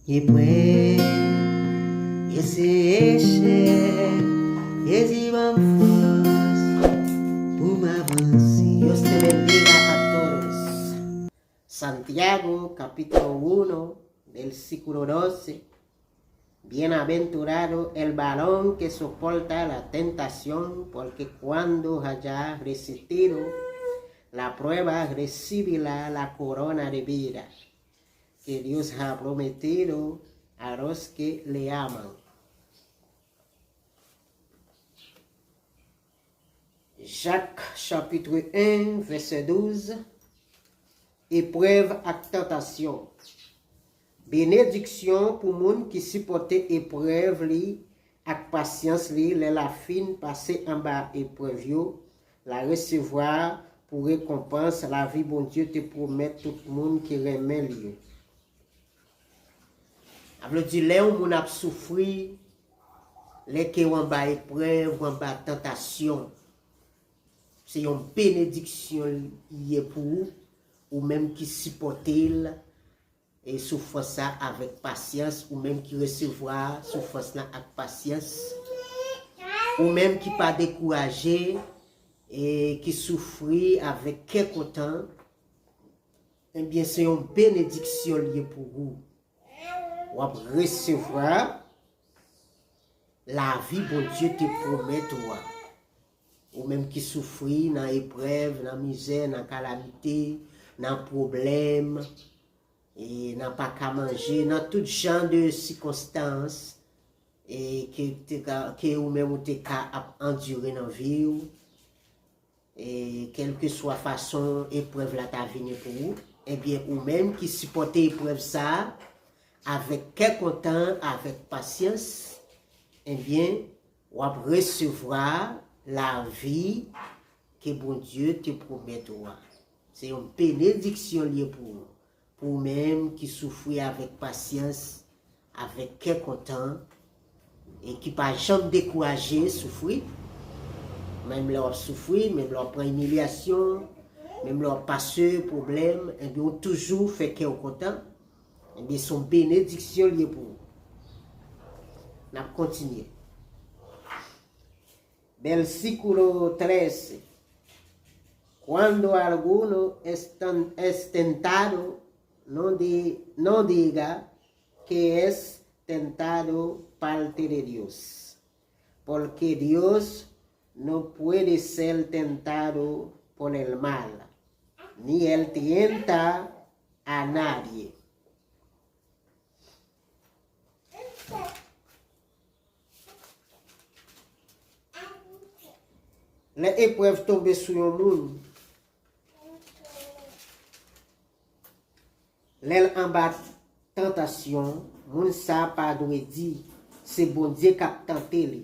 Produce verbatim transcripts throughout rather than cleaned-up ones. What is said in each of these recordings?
Eprèv, e se echèk, Jezi ban m fòs pou m avanse. Dios te bendiga a todos. Santiago, capítulo uno, versículo doce. Bienaventurado el varón que soporta la tentación, porque cuando haya resistido la prueba, recibirá la corona de vida que Dios ha prometido a los que le aman. Jak, chapitre en, vèsè douz, eprèv ak tantasyon. Benediksyon pou moun ki sipòte eprèv li ak pasyans li lè l a fin pase anba eprèv yo, l a resevwa pou rekonpans lavi Bondye te pwomèt tout moun ki renmen li yo. Sa vle di, lè yon moun ap soufri, lè ke w anba eprèv, w anba tantasyon, se yon benediksyon li ye pou ou, ou menm ki sipòte l, e soufrans sa avèk pasyans, ou menm ki resevwa soufrans lan ak pasyans, ou menm ki pa dekouraje, e ki soufri avèk kè kontan, ebyen, se yon benediksyon li ye pou ou. W ap resevwa lavi Bondye te pwomèt ou a. Ou menm ki soufri nan eprèv, nan mizè, nan kalamite, nan pwoblèm, e nan pa ka manje, nan tout jan de sikonstans, e ke te ka, ke ou menm ou te ka ap andire nan vi w, e kèlkeswa fason eprèv la ta vini pou ou, ebyen, ou menm ki sipòte eprèv sa a avèk kè kontan, avèk pasyans, ebyen, w ap resevwa lavi ke Bondye te pwomèt ou a. Se yon benediksyon li ye pou ou. Pou ou menm ki soufri avèk pasyans, avèk kè kontan, e ki pa janm dekouraje soufri, menm lè w ap soufri, menm lè w ap pran imilyasyon, menm lè w ap pase pwoblèm, ebyen, ou toujou fè kè w kontan, ebyen, se yon benediksyon li ye pou ou. N ap kontinye. Versículo trece. Cuando alguno es tan-, es tentado, no di-, no diga que es tentado parte de Dios, porque Dios no puede ser tentado por el mal, ni él tienta a nadie. Lè eprèv tonbe sou yon moun, lè l anba tantasyon, moun sa a pa dwe di se Bondye k ap tante li.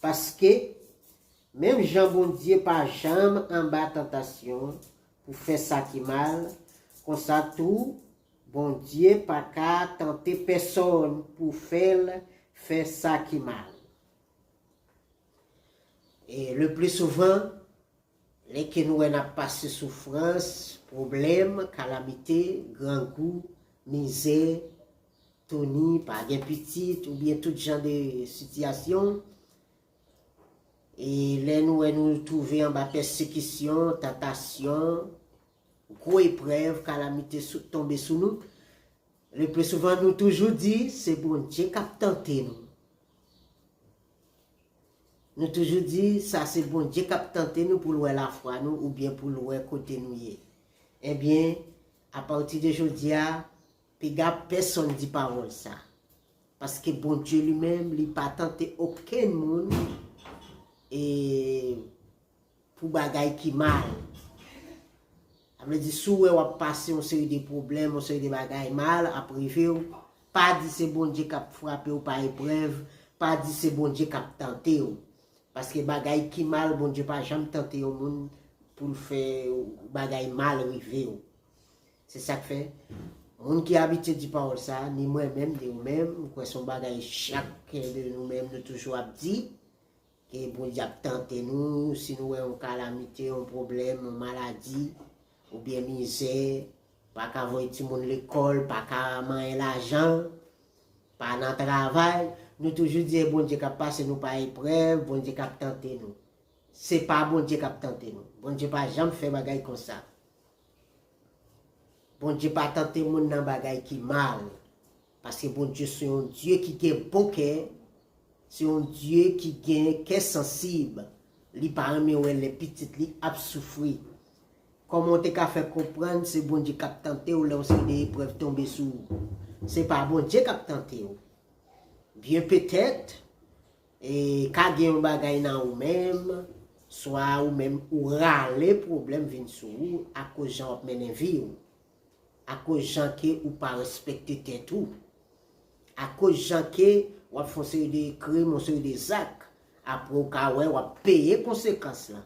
Paske, menm jan Bondye pa janm anba tantasyon pou fè sa ki mal, konsa tou, Bondye pa ka tante pèsonn pou fè l fè sa ki mal. E le pli souvan, lè ke nou wè n ap pase soufrans, pwoblèm, kalamite, grangou, mizè, touni, pa gen pitit, oubyen tout jan de sitiyasyon, e lè nou wè nou twouve anba pèsekisyon, tantasyon, gwo eprèv, kalamite sou, tonbe sou nou, le pli souvan nou toujou di se Bondye k ap tante nou. Nou toujou di sa se Bondye k ap tante nou pou l wè lafwa nou oubyen pou l wè kote nou ye. Ebyen, apati de jodi a, piga pèsonn di pawòl sa. Paske Bondye li menm, li pa tante okenn moun, e pou bagay ki mal. Sa vle di, si w wè w ap pase yon seri de pwoblèm, yon seri de bagay mal ap rive w, pa di se Bondye k ap frape w pa eprèv, pa di se Bondye k ap tante w. Paske bagay ki mal, Bondye pa janm tante yon moun pou l fè bagay mal rive w. Se sa k fè, moun ki abitye di pawòl sa, ni mwen menm, ni ou menm, m kwè se yon bagay chak de nou menm nou toujou ap di, ke Bondye ap tante nou, si nou wè yon kalamite, yon pwoblèm, yon maladi, oubyen mizè, pa ka voye timoun lekòl, pa ka manyen lajan, pa nan travay, nou toujou di e Bondye k ap pase nou pa eprèv, Bondye k ap tante nou. Se pa Bondye k ap tante nou. Bondye pa janm fè bagay konsa. Bondye pa tante moun nan bagay ki mal. Paske Bondye se yon Dye ki gen bon kè, se yon Dye ki gen kè sansib. Li pa renmen wè lè pitit li ap soufri. Kòman w te ka fè konprann se Bondye k ap tante w lè yon seri de eprèv tonbe sou ou? Se pa Bondye k ap tante w. Byen petèt, e, ka gen yon bagay nan ou menm, swa ou menm ou rale pwoblèm vin sou ou akoz jan w ap mennen vi w, akoz jan ke ou pa respekte tèt ou, akoz jan ke w ap fè yon seri de krim, yon seri de zak, apre w ka wè w ap peye konsekans lan.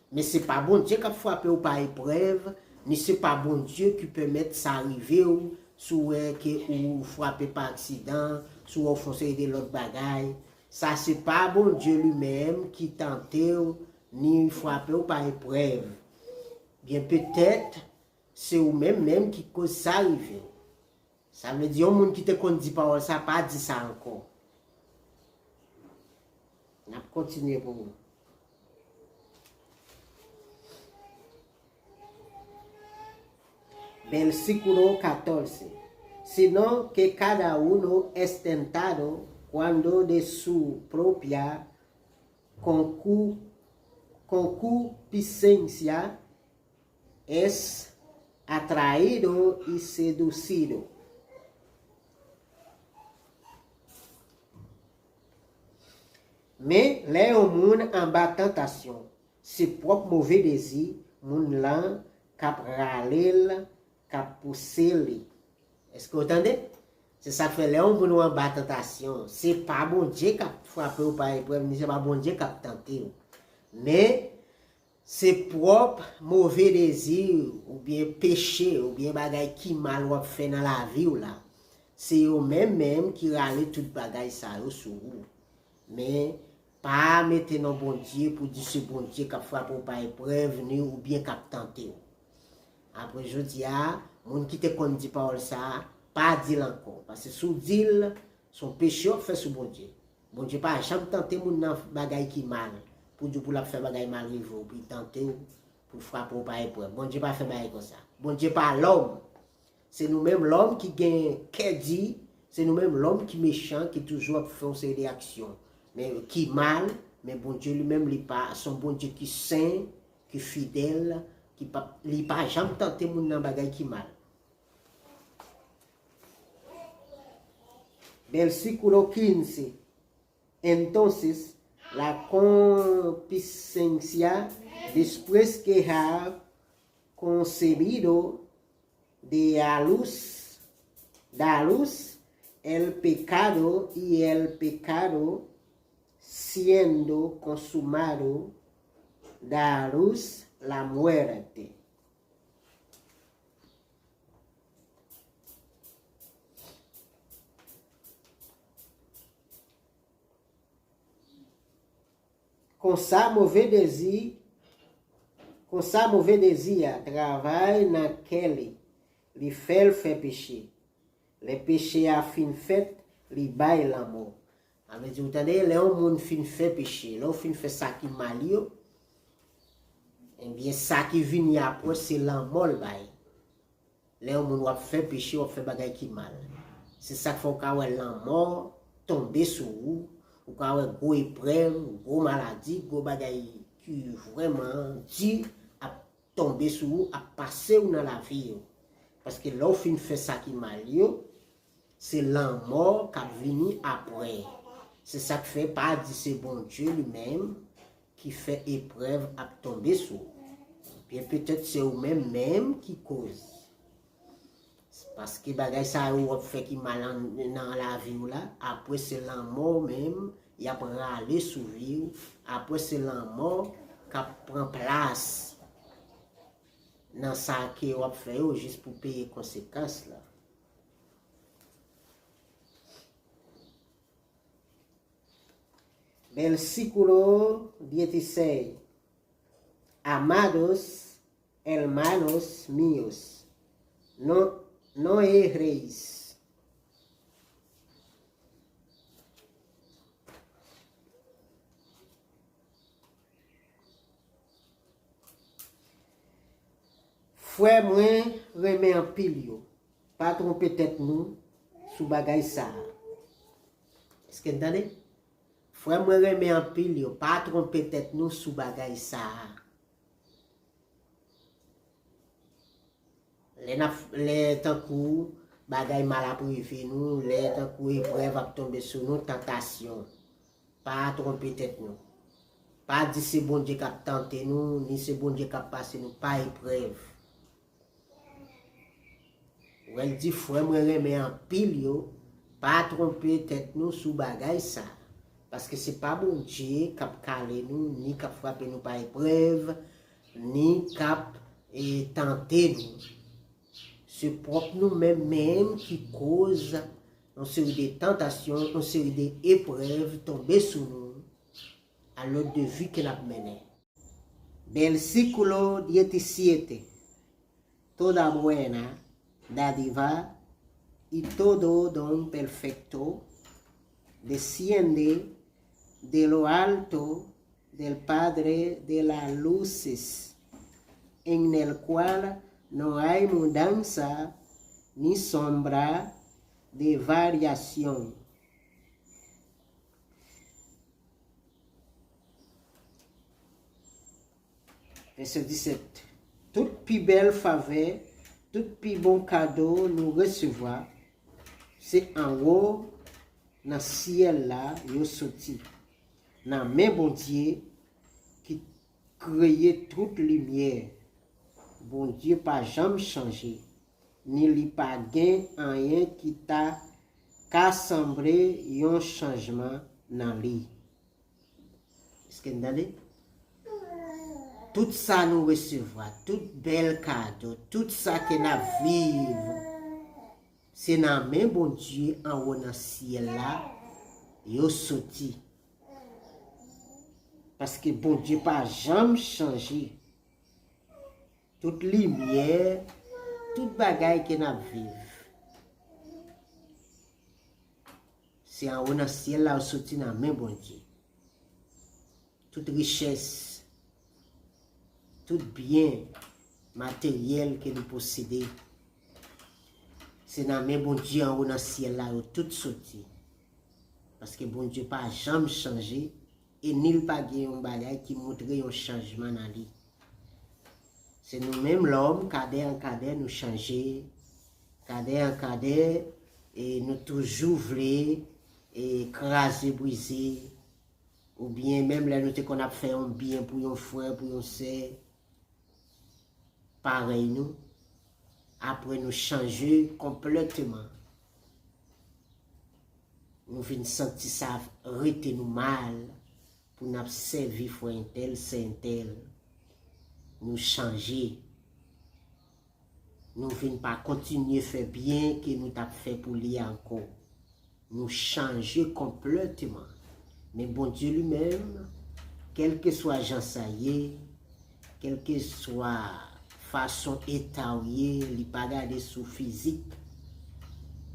Men se pa Bondye k ap frape w pa eprèv, ni se pa Bondye ki pèmèt sa rive w, si w wè ke ou frape pa aksidan, si w wè w fè yon seri de lòt bagay. Sa se pa Bondye li menm ki tante w, ni frape w pa eprèv. Byen petèt, se ou menm menm ki koz sa rive w. Sa vle di yon moun ki te konn di pawòl sa pa di sa ankò. N ap kontinye pou ou. Versículo catorce. Sino que cada uno es tentado cuando de su propia concu- concupiscencia es atraído y seducido. Men lè yon moun anba tantasyon, se pwòp move dezi moun lan k ap rale l, k ap pouse li. Èske w tande? Se sa k fè lè yon moun ou anba tantasyon, se pa Bondye k ap frape w pa eprèv, ni se pa Bondye k ap tante w. Men se pwòp move dezi oubyen peche oubyen bagay ki mal w ap fè nan lavi w la. Se yo menm menm ki rale tout bagay sa yo sou ou. Men pa mete non Bondye pou di se Bondye k ap frape w pa eprèv ni oubyen k ap tante w. Apre jodi a, moun ki te konn di pawòl sa a, pa di l ankò. Paske si w di l, se yon peche w ap fè sou Bondye. Bondye pa janm tante moun nan bagay ki mal, pou di w pou l ap fè bagay mal rive w, pou l tante w, pou l frape w pa eprèv. Bondye pa fè bagay konsa. Bondye pa lòm. Se nou menm lòm ki gen kè di, se nou menm lòm ki mechan, ki toujou ap fè yon seri de aksyon. Men ki mal, men Bondye li menm li pa, se yon Bondye ki sen, ki fidèl, ki pa, li pa janm tante moun nan bagay ki mal. Versículo quince. Entonces, la concupiscencia, después que ha concebido, de a luz, da luz el pecado, y el pecado, siendo consumado, da luz la muerte. Konsa, move dezi, konsa, move dezi a travay nan kè li, li fè l fè peche. Lè peche a fin fèt, li bay lanmò. Sa vle di, ou tande, lè yon moun fin fè peche, lè w fin fè sa ki mal yo, ebyen, sa ki vini apre, se lanmò l bay. Lè yon moun w ap fè peche, w ap fè bagay ki mal. Se sa k fè w ka wè lanmò tonbe sou ou, ou ka wè gwo eprèv, gwo maladi, gwo bagay ki vrèman di ap tonbe sou ou, ap pase w nan lavi w. Paske lè w fin fè sa ki mal yo, se lanmò k ap vini apre. Se sa k fè pa di se Bondye li menm ki fè eprèv ap tonbe sou ou. Byen petèt se ou menm menm ki koz. Paske bagay sa yo w ap fè ki mal an- nan lavi w la, apre se lanmò menm y ap rale sou vi w, apre se lanmò k ap pran plas nan sa ke w ap fè yo jis pou peye konsekans la. Versículo dieciséis. Amados hermanos míos, No, no erréis. Frè mwen renmen anpil yo, pa twonpe tèt nou sou bagay sa a. Èske n tande? Frè mwen renmen anpil yo, pa twonpe tèt nou sou bagay sa a. Lè n ap, lè tankou bagay mal ap rive nou, lè tankou eprèv ap tonbe sou nou, tantasyon, pa twonpe tèt nou. Pa di se Bondye k ap tante nou, ni se Bondye k ap pase nou pa eprèv. Ou wè l di, frè mwen renmen anpil yo, pa twonpe tèt nou sou bagay sa. Paske se pa Bondye k ap kale nou, ni k ap frape nou pa eprèv, ni k ap, e, tante nou. Se pwòp nou menm menm ki koz yon seri de tantasyon, yon seri de eprèv tonbe sou nou, a lòd de vi ke n ap mennen. Versículo diecisiete. Toda buena dádiva y todo don perfecto desciende de lo alto del Padre de las luces, en el cual no hay mudanza ni sombra de variación. Vèsè disèt. Tout pi bèl favè, tout pi bon kado nou resevwa, se anwo nan syèl la yo soti, nan men Bondye ki kreye tout limyè. Bondye pa janm chanje, ni li pa gen anyen ki ta ka sanble yon chanjman nan li. Èske n tande? Tout sa nou resevwa, tout bèl kado, tout sa ke n ap viv, se nan men Bondye anwo nan syèl la yo soti. Paske Bondye pa janm chanje. Tout limyè, tout bagay ke n ap viv, se anwo nan syèl la yo soti nan men Bondye. Tout richès, tout byen materyèl ke nou posede, se nan men Bondye anwo nan syèl la yo tout soti. Paske Bondye pa janm chanje, e ni l pa gen yon bagay ki montre yon chanjman nan li. Se nou menm lòm, kadè an kadè, nou chanje. Kadè an kadè, e nou toujou vle, e kraze, brize. Oubyen menm lè nou te konn ap fè yon byen pou yon frè, pou yon sè, parèy nou, apre nou chanje konplèteman. Nou vin santi sa rete nou mal pou n ap sèvi frè entèl, sè entèl. Nou chanje. Nou vin pa kontinye fè byen ke nou t ap fè pou li ankò. Nou chanje konplèteman. Men Bondye li menm, kèlkeswa jan sa ye, kèlkeswa fason eta w ye, li pa gade sou fizik,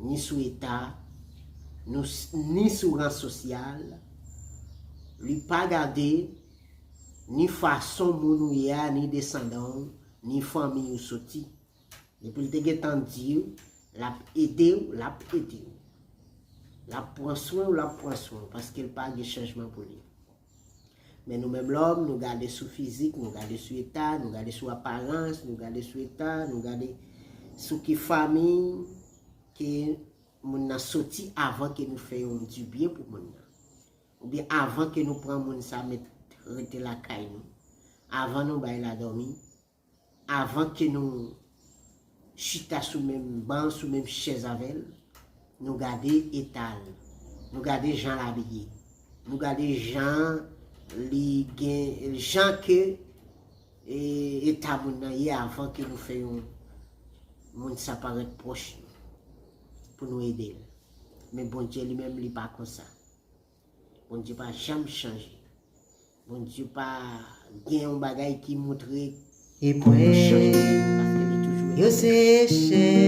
ni sou eta, nou, ni sou ran sosyal, li pa gade ni fason moun ou ye a, ni desandan w, ni fanmi ou soti. Depi l te gentan di w, l ap ede w, l ap ede w. L ap pran swen w, l ap pran swen w, paske l pa gen chanjman pou li. Men nou menm lòm, nou gade sou fizik, nou gade sou eta, nou gade sou aparans, nou gade sou eta, nou gade sou ki fanmi ke moun nan soti avan ke nou fè yon dibyen pou moun nan. Oubyen avan ke nou pran moun sa met rete lakay nou. Avan nou bay la dòmi, avan ke nou chita sou menm ban, sou menm chèz avè l, nou gade eta l, nou gade jan l abiye, nou gade jan li gen, jan ke, e, eta moun nan ye avan ke nou fè yon moun sa parèt pwòch nou, pou nou ede l. Men Bondye li menm, li pa konsa. Bondye pa janm chanje. Bondye pa gen yon bagay ki montre pou nou chanje, paske li toujou Yo se echèk.